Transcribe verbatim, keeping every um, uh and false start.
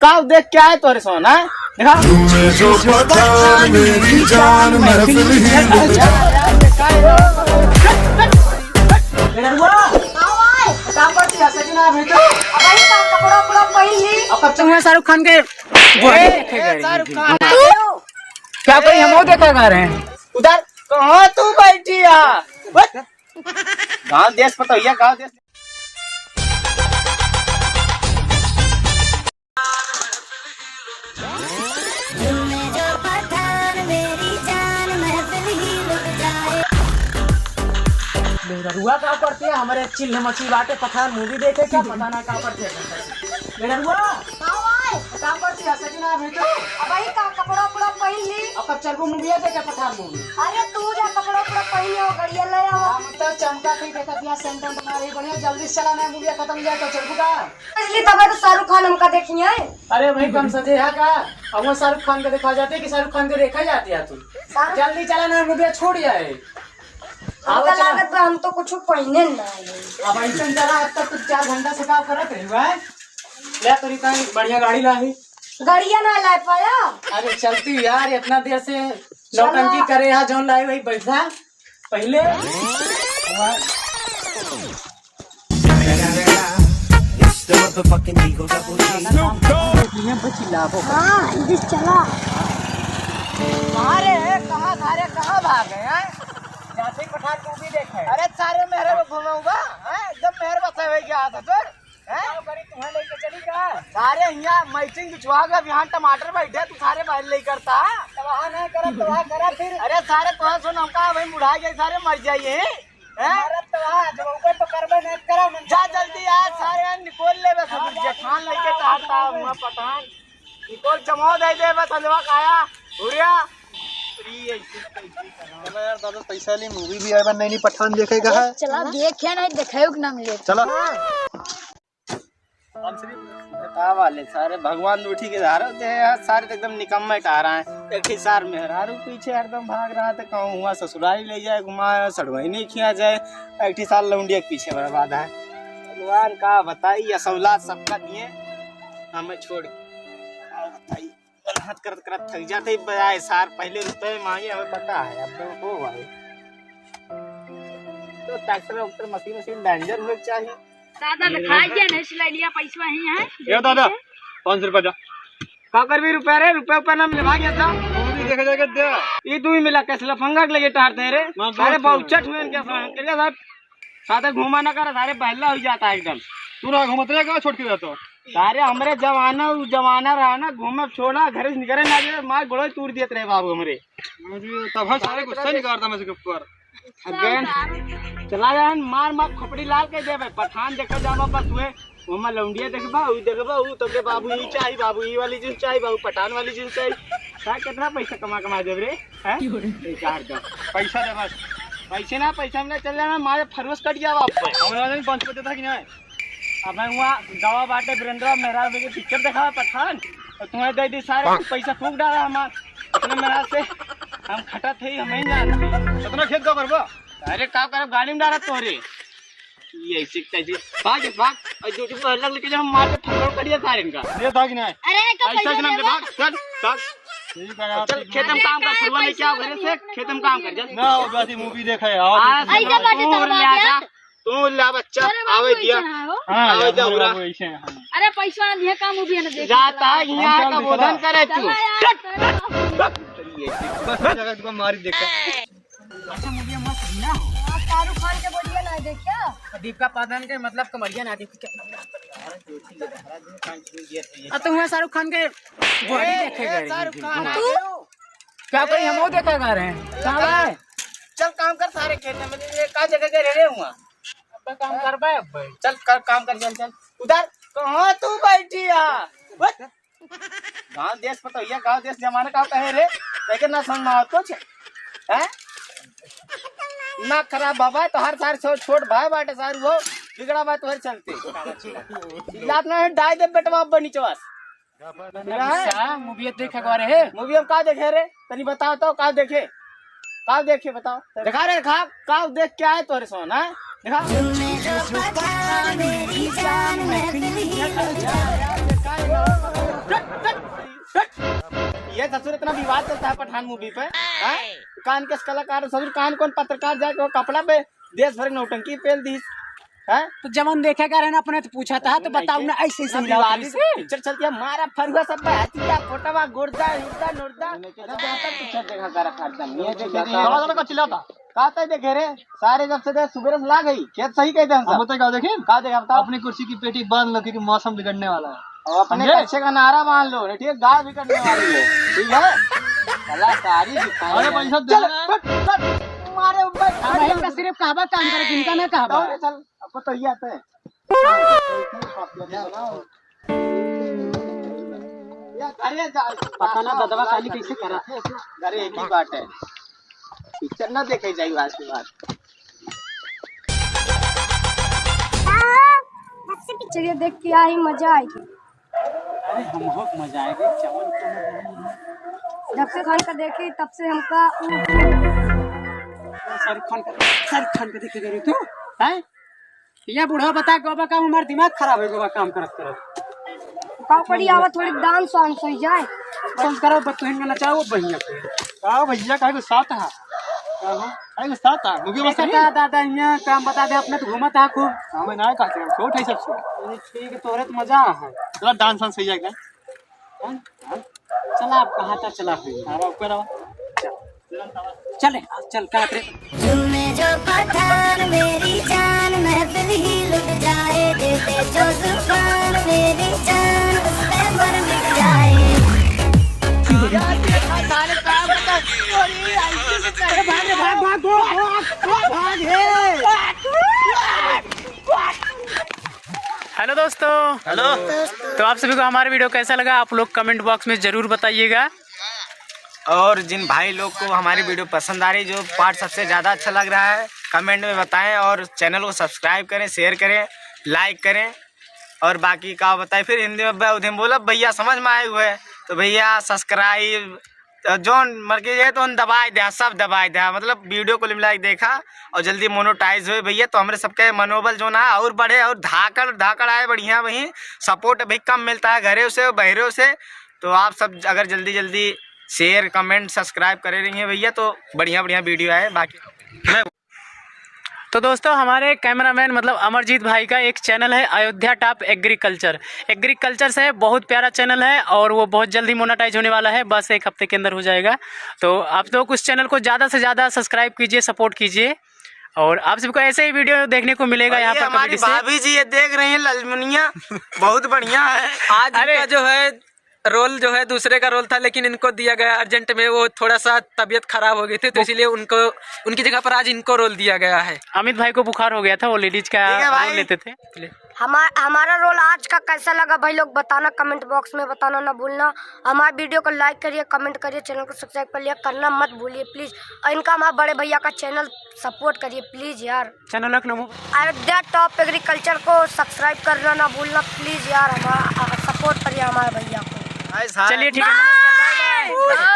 का देख के आए तोरे सोना? देखा। तुम में जो पठान मेरी जान महफिल ही लुट जाए। बेटरुआ, का करती है? सजना भेजो। अब भाई का कपड़ा उपड़ा पहन ली। अब कब तक तुम्हें शाहरुख खान के ए, ए, शाहरुख खान। क्या करी, हम वो देखा गा रहे हैं। उधर कहाँ तू बैठी है? बस। गाँव देश पता भैया, गाँव देश। मेहररुआ का करती है हमारे चिल्ह मची बाटे पठान मूवी देखे क्या पता ना का करती है। मेहररुआ का करती है सजना भेजो। अब भाई का कपड़ा उपड़ा पहन ली। अब कब चलबो मूवी देखे पठान मूवी। अरे तू जा कपड़ा उपड़ा पहन आओ गड़िया ले आओ। हम तो चमका के देखत यहाँ सेंटर तुम्हारी बढ़िया जल्दी से चला ना मूवी खत्म जाए तो चलबो का। इसलिए तब तो शाहरुख खान हमका देखिए। अरे भाई कम सजे है का? अब वो शाहरुख खान का देखा जाते कि शाहरुख खान का देखा जाते है तू? शाहरुख जल्दी चला ना मूवी छोड़ जाए। हमका लागत बा हम तो कुछ पहने ना है। अब ऐसे चला अब तक कुछ चार घंटा से काम करत रही हुआ है। ले तोरी ताई बढ़िया गाड़ी ला ही। गाड़िया ना ला पाया। अरे चलती यार इतना देर से नौटंकी करे यहाँ जौन लाई वही बैठा पहले। हाँ, इधर चला। अरे, कहाँ सारे, कहाँ भाग गए हैं? जाते ही पठान को भी देखे। अरे, सारे मेहरे में घूमे हुआ, हैं? एकदम मेहर बसा हुआ क्या आता फिर? हैं? क्या करी, तुम्हें लेके चली का? सारे यहाँ मैचिंग बिछवा के, अब यहाँ टमाटर बैठे, तू सारे बाहर ले करता। तबाह ना करा, तबाह करा फिर। अरे, सारे तुम्हें सुन, हमका भाई बुढ़ा गए, सारे मर जाइए। हैं? मरत तो आज, ऊपर तो करबे नहीं करा, मन जा जल्दी आ, सारे निकोल लेबे सब, हाँ, जा जेठान जल्दी लेके आ, टहरता, जल्दी। हुआ पठान। निकोल चमो दे दे, बस अंजवा काया, उड़िया। अरे, ऐसे कैसे करा? चला यार, दादा, पैसा ली, मूवी भी आए बा, नई नई पठान देखे का है। चला, देखे नहीं, देखे कि ना मिले। चला। का वाले सारे भगवान उठी के धारा होते हैं यार, सारे तो एकदम निकम्मे टारा हैं। एक ही सार मेहरारू पीछे हरदम भाग रहा था, कहूँ हुआ ससुरारी ले जाए घुमाए, सड़वई नहीं खिया जाए, एक ही सार लौंडिया के पीछे बर्बाद है। भगवान का बताई, या सौलाद सबका दिए, हमें छोड़ के। का बताई, हाथ करत करत थक जाते ही बजाए सार, पहले रुपए मांगे, हमें पता है, अब तो हो भाई। तो ट्रैक्टर वैक्टर मशीन मशीन डेंजर होए के चाहिए। दादा, दिखाई दिया नहीं, सिलाई लिया, पैसवा ही है। ये दादा, पाँच सौ रुपया जा। का करबी रुपया रे, रुपया ऊपर ना मिले, भाग यहाँ से। मूवी देखे जाके दे। ई तू ही मिला, कैसे लफंगा के लगे टारते हैं रे? मैं सारे दोस्त हूँ। बहुचट हुए इनके साथ, इनके साथ, साथ घूमा ना कर, सारे बहला हो जाता है एकदम। तू ना घूमत रहे, कहाँ छोड़ के जाता हूँ? सारे हमरे जमाना, उ जमाना रहा ना, घूमे छोड़ा, घर से निकले ना दे, मार गोड़ो तोड़ दिए रहे बाबू हमरे। अरे, तब हम सारे गुस्सा निकालता मैं इसके ऊपर। अगेन चला जाए, मार मार खोपड़ी लाल कर देबे। पठान देखे जाबा बस हुए, ओमा लौंडिया देखबा, उ देखबा, उ तोके बाबू ई चाही, बाबू ई वाली जींस चाही, बाबू पठान वाली जींस चाही। का कितना पैसा कमा कमा देब रे? हैं? बेकार दम। पैसा दे बस। पैसे ना, पैसा में ना चल जाना, मारे फरोस कट जावा आप पे। हमरा नहीं पाँच सौ देता कि नहीं? अब मैं हुआ दवा बाटे बिरेंद्रा मेहरा के पिक्चर देखा पठान, तो तुम्हें दे दी सारे पैसा फूक डाला हमार। इतने मेहनत से हम खटत है, हम ही जानते। कितना खेत का करबा? अरे का करब, गाड़ी में डालत तोरे। ये ऐसे कैसे? भाग, भाग। और जो जो अलग लेके जाओ, मार के फटोल करिए सारे इनका। ये था कि नहीं? अरे, का ऐसा पैसा कि ना, देबा? भाग, चल, चल। ठीक है यार, चल, ठीक है। खेत में काम कर, फुलवा लेके आओ घरे से, खेत में काम कर, चल। ना, वो वैसी मूवी देखा है, आओ। आज ऐसे तू बच्चे तो ले आ जा। तू ला बच्चा, अरे बाबू, आवे दिया। ऐसे ना हो। हाँ, आवे यार, दिया, हमारे बुरा। बाबू ऐसे हैं, हाँ। अरे पैसा दिया, काम भी है ना, देख। जाता है, हम यहाँ चल का दिखा। बोधन करे तू। चला यार, चल। बस, जगह तुमको मारी देखा। अच्छा, मूवी मस्त है ना? हाँ, शाहरुख खान के बढ़िया ना है, देख क्या? और दीपिका पादुकोण के, मतलब, कमरिया ना देख क्या? अब तो हुआ शाहरुख खान के बॉडी ए, देखे ए, गए। शाहरुख खान तू? आ गयो। क्या करी, हम वो देखा गा रहे हैं। कहाँ है? चल काम कर सारे खेत में, ये का जगह के रह रहे हुआ। अब काम कर बे, अब बे। चल कर, काम कर, चल, चल। उधर कहाँ तू बैठी है? बस। गाँव देश पता भैया, गाँव देश जमाना का कहे रे, लेकिन ना समझ में आवत कुछ, हैं? ना खराब बाबा, तो हर सार छोट, छोट भाई बाटे सार वो, बिगड़ा बात तोहरे चलते। चिल्लात ना है, डाय दे बेटवा अब नीचवा से। अच्छा, मूवी देखे को रहे? मूवी हम का देखे रे? तनी बताओ तो, का देखे? का देखे बताओ? दिखा रे, दिखा, का देख क्या है तोरे सोना? दिखा। तुमने जो पठान मेरी जान महफिल ही लुट जाए। ससुर इतना विवाद चलता है पठान मूवी पे, हैं? कान के कलाकार ससुर, कान कौन पत्रकार जाके वो कपड़ा पे देश भर के नौटंकी पेल दी, हैं? तो जवन देखे का रहे ना अपने तो पूछा था, तो बताओ ना, ऐसे ऐसे ना मिलावट विवादित से। पिक्चर चलती है, मारा फरुआ सब पे हथिया, फोटवा, गुर्दा, उर्दा, नुर्दा। पिक्चर देखा करा था एकदम। ये देखिए, ये का चिल्लाता? का तय देखे रे? सारे जब से दे, सुबेरे से लाग गई, खेत सही कह दे हम हम सब। बताए का देखे? का देखे बताओ? अपनी कुर्सी की पेटी बांध लो, क्योंकि मौसम बिगड़ने वाला है। और अपने समझे? कच्चे का नारा बांध लो, नहीं ठीक है, गाय बिगड़ने वाली है, ठीक है? कलाकारी दिखाई अरे है। पैसा दे चल, रहा है। हट, हट, मारे ऊपर हम खड़ी इनका हो। सिर्फ कहबा काम करे, इनका ना कहबा। चल, चल, आपको तो ये आता है। अरे जा, पता ना ददवा काली कैसे करा। अरे एक ही बात है, पिक्चर ना देखे जाई आज के बाद। पिक्चर ये देख के आई मजा आएगी। अरे हम बहुत मजा आएगी, चवन चवन। जब से खान का देखी तब से हमका शाहरुख खान का, शाहरुख खान का देखे जा रही तू, हैं? ये बूढ़ा बता गोबा काम, हमार दिमाग खराब हो गोबा काम करत करत। का पड़ी आवा थोड़ी डांस वांस हो जाए। डांस करो बतुहिन में नचाओ बढ़िया से। का भैया काहे गुस्सात है? का हो? काहे गुस्सात है? मूवी कैसे बस का दादा यहाँ काम बता दे, अपने तो घूमत है खूब। हमें ना कहते हैं, छोट है सबसे। अरे ठीक है, तोरे तो मजा है। चला डांस वांस हो जाएगा। चला, आप कहाँ तक चला है? हाँ, ऊपर आओ। चल। चले, चल, का करे? झूमे जो पठान मेरी जान, महफिल ही लुट जाए, दे दे जो जुबान मेरी जान, उस पे मर मिट जाए। अरे भाग रे, भाग, भाग, भाग, भाग, भाग, भाग, हे। हेलो दोस्तों। हेलो। तो आप सभी को हमारा वीडियो कैसा लगा, आप लोग कमेंट बॉक्स में ज़रूर बताइएगा। और जिन भाई लोग को हमारी वीडियो पसंद आ रही, जो पार्ट सबसे ज़्यादा अच्छा लग रहा है, कमेंट में बताएं और चैनल को सब्सक्राइब करें, शेयर करें, लाइक करें। और बाकी का बताए फिर हिंदी में ब-, उधे में बोला भैया समझ में आए हुए, तो भैया सब्सक्राइब तो जौन मर के ये तो दबाए द्या, सब दबाए द्या, मतलब वीडियो कुल मिला के देखा और जल्दी मोनेटाइज होए भैया, तो हमरे सबके मनोबल जौन है और बढ़े और धाकड़ धाकड़ आए बढ़िया। वहीं सपोर्ट अभी कम मिलता है घरे से, बहरे से, तो आप सब अगर जल्दी जल्दी शेयर, कमेंट, सब्सक्राइब करे रही हैं भैया, तो बढ़िया बढ़िया वीडियो आए। बाकी तो दोस्तों, हमारे कैमरामैन मतलब अमरजीत भाई का एक चैनल है अयोध्या टॉप एग्रीकल्चर। एग्रीकल्चर से बहुत प्यारा चैनल है और वो बहुत जल्दी मोनेटाइज होने वाला है, बस एक हफ्ते के अंदर हो जाएगा। तो आप लोग उस चैनल को ज़्यादा से ज़्यादा सब्सक्राइब कीजिए, सपोर्ट कीजिए और आप सबको ऐसे ही वीडियो देखने को मिलेगा और यहाँ ये पर हमारी कमेडी से। भाभी जी ये देख रही हैं ललमुनिया, बहुत बढ़िया है। आज अरे इनका जो है रोल जो है दूसरे का रोल था, लेकिन इनको दिया गया अर्जेंट में, वो थोड़ा सा तबीयत खराब हो गई थी, तो वो इसीलिए उनको, उनकी जगह पर आज इनको रोल दिया गया है। अमित भाई को बुखार हो गया था, वो लेडीज का ठीक है भाई। रोल लेते थे। हमार-, हमारा रोल आज का कैसा लगा भाई लोग, बताना, कमेंट बॉक्स में बताना ना भूलना। हमारे वीडियो को लाइक करिए, कमेंट करिए, चैनल को सब्सक्राइब कर लिया, करना मत भूलिए प्लीज। और इनका हमारे बड़े भैया का चैनल सपोर्ट करिए प्लीज यार। चैनल का नाम अयोध्या टॉप एग्रीकल्चर को सब्सक्राइब करना ना भूलना प्लीज यार, हमारा सपोर्ट करिए हमारे भैया को। चलिए ठीक है, नमस्कार, बाय बाय।